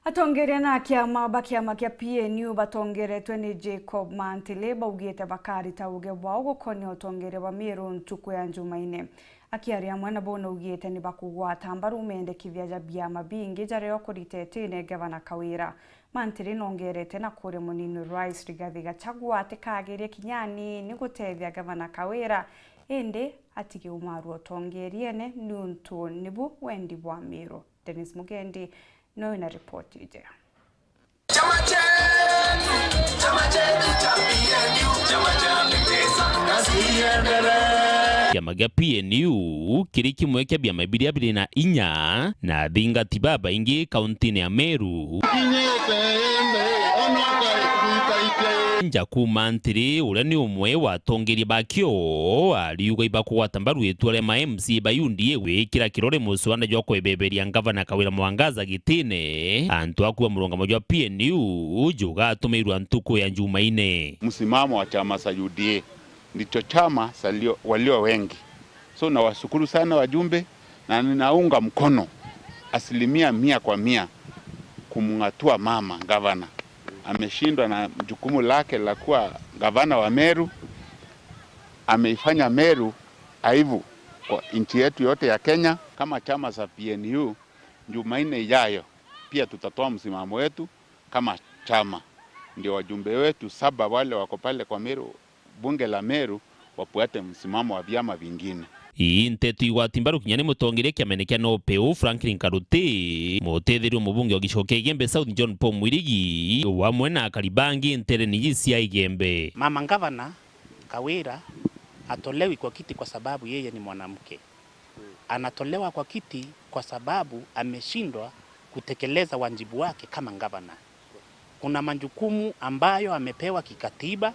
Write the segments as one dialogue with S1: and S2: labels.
S1: Atongeria na kiama ba kiama kia PNU batongeretwe ni Jacob Mantile baugite bakarita uge bwao gukonia utongeria wa Meru ntuku ya Njumaine. Akiaria amwe nabo naugite ni bakugwata mbaru mendekithia ja biama bingi jaria okuritete gavana Kawira. Mantile nongerete na kuria munini Rais Rigathi Gachagua atikagirie kinyani ni gutethia gavana Kawira indi atige umaru utongeriene ni untu nibu wendi bwa Meru. Dennis Mugendi no ina ripoti ije.
S2: Chama chetu cha PNU, chama cha pesa, kazi iendelee.
S3: Kiama gia PNU kiri kimwe kia biama biria biri na inya na thingati babaingi kaunti-ini ya Meru. Nja kuma ntiri uria ni umwe wa atongoria bakio ariuga ibakugwata mbaru itua ria ma MC ba UDA gwikira kirore muswanda jwa kwebeberia ngavana Kawira Mwangaza gitine antu akuwa murungamo jwa PNU jugatumirwa ntuku ya Njumaine.
S4: Msimamo wa chama cha UDA ndicho chama walio wengi, so nawashukuru sana wajumbe na ninaunga mkono 100% kwa 100 kumngatua mama gavana. Ameshindwa na jukumu lake la kuwa gavana wa Meru. Ameifanya Meru aibu kwa nchi yetu yote ya Kenya. Kama chama cha PNU, Jumanne ijayo pia tutatoa msimamo wetu kama chama. Ndio wajumbe wetu 7 wale wako pale kwa Meru, bunge la Meru, wafuate msimamo wa vyama vingine.
S3: Ii nteto igwati mbaru kinya ni mutongoria kiamene kia Nopeu Franklin Karuti, mutetheri mubunge wa gicigo kia Igembe South John Paul Mwirigi wamwe na akaribangi ntereni cia Igembe.
S5: Mama gavana Kawira atolewi kwa kiti kwa sababu yeye ni mwanamke. Anatolewa kwa kiti kwa sababu ameshindwa kutekeleza wajibu wake kama gavana. Kuna majukumu ambayo amepewa kikatiba,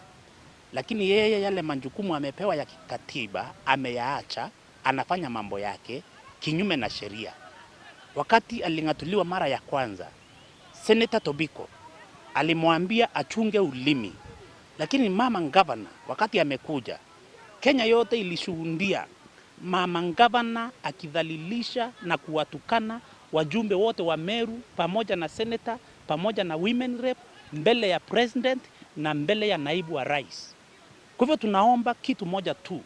S5: lakini yeye yale majukumu amepewa ya kikatiba ameyaacha, anafanya mambo yake kinyume na sheria. Wakati aling'atuliwa mara ya kwanza, Senator Tobiko alimwambia achunge ulimi. Lakini mama gavana wakati amekuja, Kenya yote ilishuhudia mama gavana akidhalilisha na kuwatukana wajumbe wote wa Meru pamoja na senator pamoja na women rep mbele ya president na mbele ya naibu wa rais. Kwa hivyo tunaomba kitu moja tu,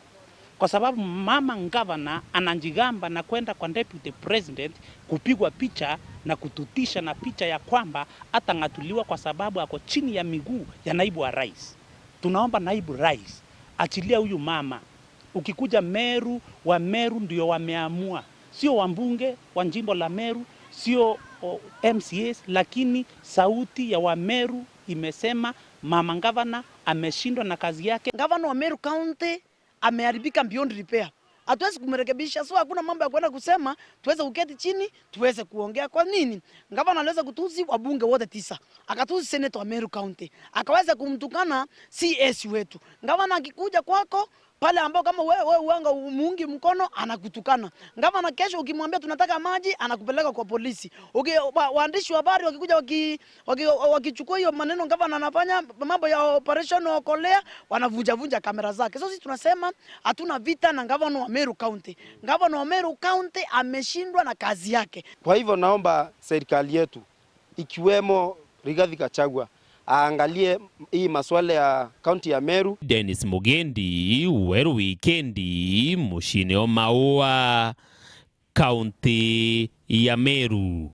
S5: kwa sababu mama gavana anajigamba na kwenda kwa deputy president kupigwa picha na kututisha na picha ya kwamba atang'atuliwa kwa sababu ako chini ya miguu ya naibu wa rais. Tunaomba naibu rais achilia huyu mama. Ukikuja Meru, wa Meru ndio wameamua, sio wabunge wa jimbo la Meru, sio MCAs, lakini sauti ya wa Meru imesema mama gavana ameshindwa na kazi yake.
S6: Gavana wa Meru County ameharibika beyond repair. Hatuwezi kumrekebisha, so hakuna mambo ya kwenda kusema tuweze kuketi chini tuweze kuongea. Kwa nini? Gavana aliweza kutusi wabunge wote 9, akatusi senator wa Meru County, akaweza kumtukana CS wetu. Gavana akikuja kwako pale ambao kama wewe uanga muungi mkono anakutukana. Gavana kesho ukimwambia tunataka maji anakupeleka kwa polisi. Waandishi wa habari wakikuja wakichukua hiyo maneno gavana anafanya mambo ya operation okolea, wanavunja vunja kamera zake. So sisi tunasema hatuna vita na gavana wa Meru County. Gavana wa Meru County ameshindwa na kazi yake.
S7: Kwa hivyo naomba serikali yetu ikiwemo Rigathi Gachagua aangalie hii masuala ya kaunti ya Meru.
S3: Dennis Mugendi, Weru Wikendi, mucini o Maua, kaunti ya Meru.